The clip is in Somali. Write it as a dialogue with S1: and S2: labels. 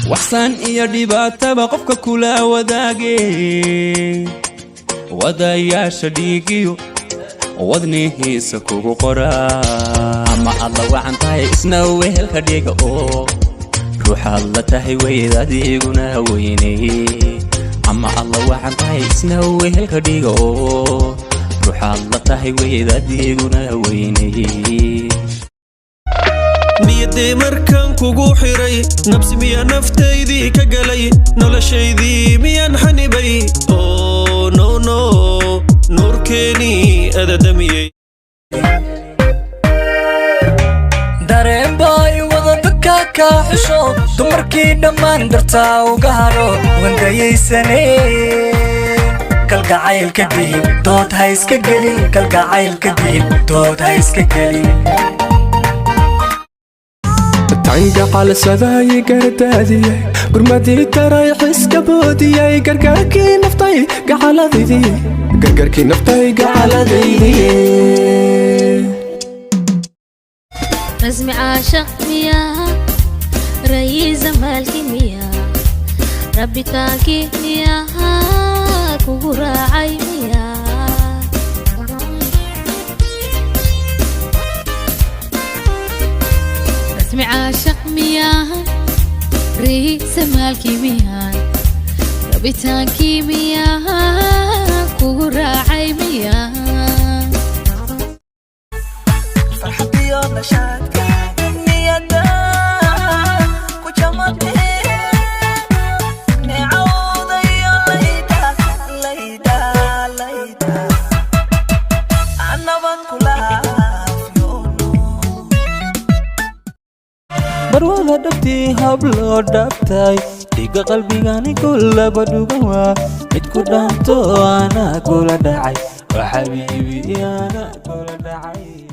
S1: Waxsaan iyo dhibaataba qofka kula wadaage, wadayaasha dhiigiyo wadnihiisa kugu qoraa. Ama aad la wacan tahay isna wehelka dhiga oo ruuxaad la tahay weyd adiguna weynay. Ama aad la wacan tahay isna wehelka dhiga oo ruuxaad la tahay weyd adiguna weynay.
S2: Niyaddee markaan kugu xiray, nabsi miyaa naftaydii ka galay? Noloshaydii miyaan xanibay? Oh no no, nuurkeenii adadamiyey.
S3: Dareen baa i wada dadka kaa xusho, dumarkii dhammaan dartaa uga haro wandayaysane. Kalgacaylka dihin dood ha iska gelin, kalgacaylka dihin dood ha iska gelin.
S4: Tangacalsadaay gardaadiyey, gurmadii taray, xiska boodiyey, gargaarkii naftay gacaladaydii, gargaarkii naftay gacaladaydii.
S5: Rasmi caashaq miyaa? Rayiisa maalki miyaa? Rabitaankii miyaa? Kugu raacay miyaa? Rasmi caashaq miyaa? Rayiisa maalkii miyaa? Rabitaankii miyaa? Kugu raacay miyaa?
S6: Farxadiyo nashaadka niyada ku jamadee, neecawdayo layda layda layda anabad kulaafyoono.
S1: Barwada dhabtii habloo dhabtay, dhiga qalbigani kulaba dhugan waa mid ku dhaanto. Anaa kula dhacay oo xabiibi, anaa kula dhacay.